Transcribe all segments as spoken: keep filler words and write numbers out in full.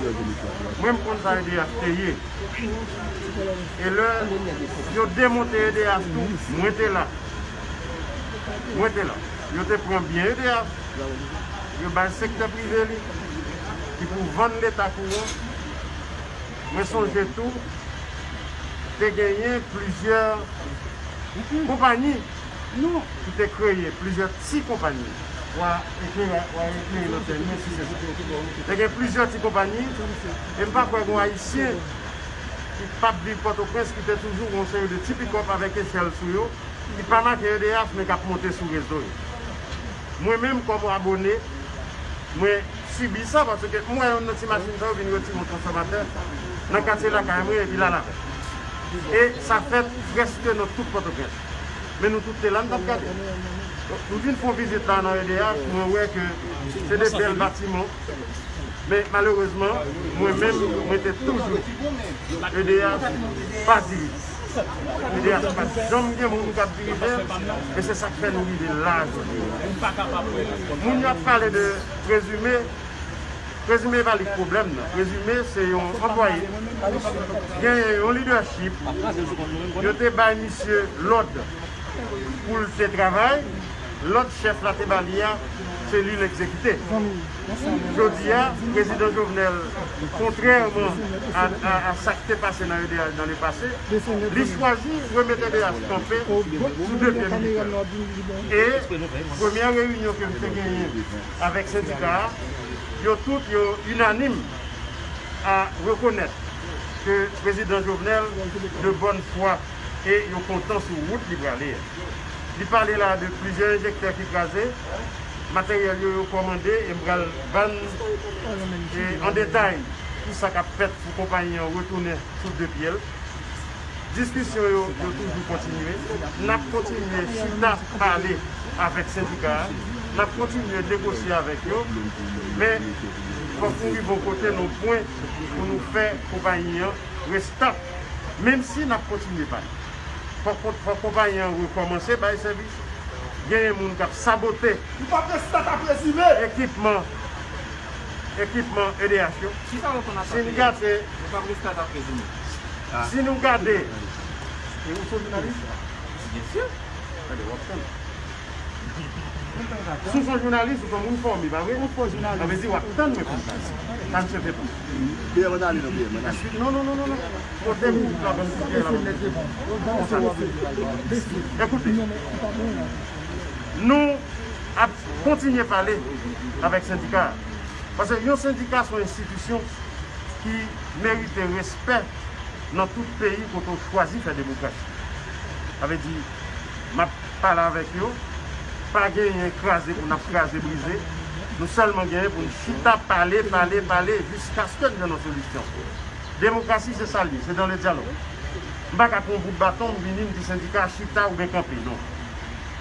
Mwen, m konn sa E D H te ye. E lè yo demonte E D H tou, mwen te la. Mwen te la. Yo te pran byen E D H, yo bay sektè prive li, ki pou vann Leta kouran. Mwen sonje tou, te genyen plizyè konpayi ki te kreye, plizyè ti konpayi. W a eklere, w a eklere lantèn mwen si se sa. Te gen plizyè ti konpayi, e m pa kwè gen Ayisyen ki p ap viv Pòtoprens ki te toujou gen yon seri de ti pikòp avèk echèl sou yo, ki pa make E D H, men k ap monte sou rezo yo. Mwen menm, kòm abone, mwen sibi sa, paske m wè youn nan ti machin sa yo vin retire yon transfòmatè nan katye lakay mwen, epi l al avè l. E sa fèt prèske nan tout Pòtoprens. Men nou tout te la, n t ap gade. Donk, m vin fè yon vizit la nan E D H, mwen wè ke se de bèl batiman. Men malerezman, mwen menm, mwen te toujou di, E D H pa dirije. E D H pa janm gen moun k ap dirije l, e se sa k fè nou rive la jodi a. Moun yo ap pale de prezime, prezime pa li k pwoblèm nan. Prezime se yon anplwaye, genyen yon lidèchip, yo te bay misye lòd pou l te travay, lòd chèf la te ba li a, se li l egzekite. Jodi a, prezidan Jovenel, kontrèman a, a, a sa k te pase nan E D H nan lepase, li chwazi remete E D H kanpe sou de pye militè. E premyè reyinyon ke m te genyen avèk sendika a, yo tout, yo inanim a rekonèt ke prezidan Jovenel, de bòn fwa, e yo kontan sou wout li prale a. Li pale la de plizyè enjektè ki kraze, materyèl yo, yo kòmande, e m pral vann, e, an detay ki sa k ap fèt pou konpayi an retounen sou de pye l. Diskisyon yo, yo toujou kontinye. N ap kontinye chita pale avèk sendika a, n ap kontinye negosye avèk yo, men fòk nou rive yon kote, nan yon pwen, pou nou fè konpayi an restart, menm si n ap kontinye pale. Fòk, fòk konpayi an rekòmanse bay sèvis. Genyen moun k ap sabote ekipman, ekipman E D H yo. Si n gade, si nou gade, e ou se jounalis? Byen si. Gade, w ap tann. Si w se yon jounalis, ou se yon moun fòme, pa vre? Sa vle di w ap tann mwen pou m pale. Sa misye fè pa. Pye, ann ale non, pye, ann ale. Non, non, non, non, non. Kote m la, ban m kote la. Konsa. Ekoute, nou ap kontinye pale avèk sendika a. Paske yon sendika se yon enstitisyon ki merite respè nan tout peyi kote w chwazi fè demokrasi. Sa vle di, m ap pale avèk yo, pa genyen kraze pou n ap kraze brize, nou sèlman genyen pou n chita pale, pale, pale, jiskaske n jwenn yon solisyon. Demokrasi, se sa l ye, se dans le dialogue. M pa ka pran yon bout baton, m vini, m di sendika chita oubyen kanpe, non.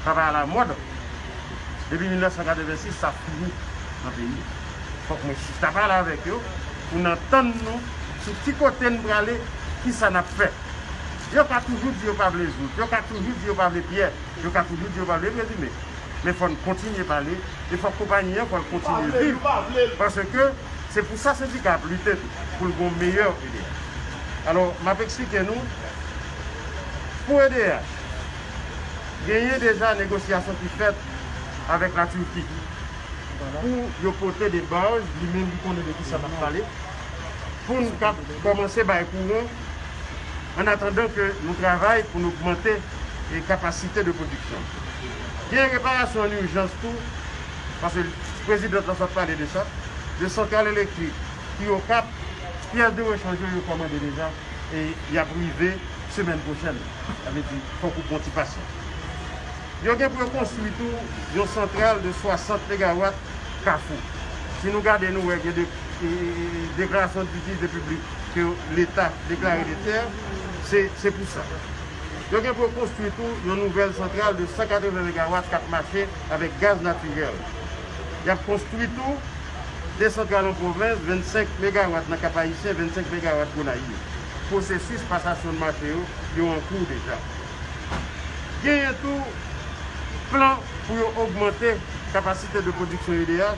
Sa pa alamòd. Depi mil nèf san katrevensis, sa fini nan peyi. Fòk mwen chita pale avèk yo pou n antann nou sou ki kote n prale, ki sa n ap fè. Yo ka toujou di yo pa vle Jout, yo ka toujou di yo pa vle Pyè, yo ka toujou di yo pa vle Prezime. Men fò n kontinye pale, e fòk konpayi an, fò l kontinye viv. Paske se pou sa sendika ap lite tou, pou l gen yon meyè E D H. Alò, m ap eksplike nou, pou E D H, genyen deja negosyasyon ki fèt avèk Latiki pou yo pote de baj, li menm li konnen de kisa m ap pale, pou n kab kòmanse bay kouran, an atandan ke nou travay pou n ogmante, e, kapasite de pwodiksyon. Gen reparasyon an ijans tou, paske prezidan an sot pale de sa, de santral elektrik ki Okap, pyès de rechanj yo, yo kòmande deja, e y ap rive semèn pwochèn. Sa vle di, fòk ou pran ti pasyans. Yo gen pou yo konstwi tou yon santral de swasant megawat Kafou. Si nou gade, nou wè gen de, e, e, e, deklarasyon di, di, de piblik ke Leta deklare de tè, se, se pou sa. Yo gen pou yo konstwi tou yon nouvèl santral de san katreven megawat k ap mache avèk gaz natirèl. Y ap konstwi tou de santral an pwovens, vennsenk megawat nan Kap Ayisyen, vennsenk megawat Gonayiv. Pwosesis pasasyon de mache yo, yo an kou deja. Genyen tou plan pou yo ogmante kapasite de pwodiksyon E D H.